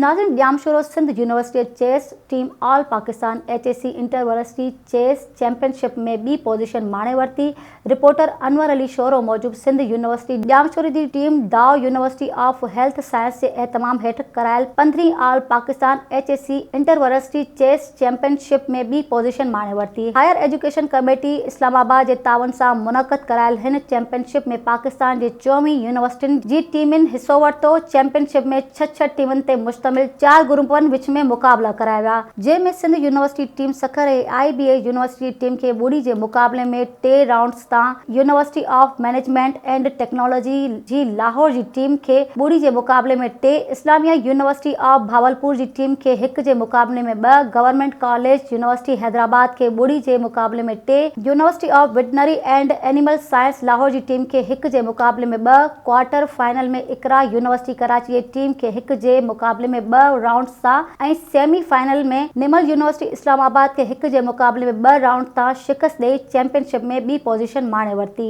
ناظرين ڄامشورو سنڌ يونيورسٽيء chess team all Pakistan H E C inter varsity chess championship ۾ ٻي position ماڻي ورتي. رپورٽر انور علي شورو موجب سنڌ يونيورسٽي ڄامشوري جي team Dow university of health science جي اهتمام هيٺ ڪرايل پندرهين all Pakistan H E C inter varsity chess championship ۾ ٻي پوزيشن ماڻي ورتي. هائير ايجوڪيشن ڪميٽي اسلام آباد جي تعاون سان منعقد ڪرايل هن چيمپئن شپ ۾ پاڪستان جي 24 يونيورسٽين جي ٽيمن حصو ورتو. چيمپئن شپ ۾ ڇهه ڇهه ٽيمن تي مشتمل چار گروپن وچ ۾ مقابلا ڪرايا ويا، جنهن ۾ Sindh university team Sukkur ۽ I B A university جي ٽيم کي ٻڙي جي مقابلي ۾ ٽي رائونڊز تان university of management and technology جي لاهور جي ٽيم کي ٻڙي جي مقابلي ۾ ٽي، اسلاميه يونيورسٽي آف بهاولپور جي ٽيم کي هڪ جي مقابلي ۾ ٻه، گورنمينٽ ڪاليج يونيورسٽي حيدرآباد کي ٻڙي جي مقابلي ۾ ٽي، university of veterinary and animal science Lahore جي ٽيم کي هڪ جي مقابلي ۾ ٻه، ڪوارٽر فائنل ۾ اقرا يونيورسٽي ڪراچي جي ٽيم کي هڪ جي مقابلي ۾ ٻه رائونڊز تان ۽ semi final ۾ NIML university Islamabad کي هڪ جي مقابلي ۾ ٻه رائونڊ تان شڪست ڏئي چيمپئن شپ ۾ ٻي پوزيشن ماڻي ورتي.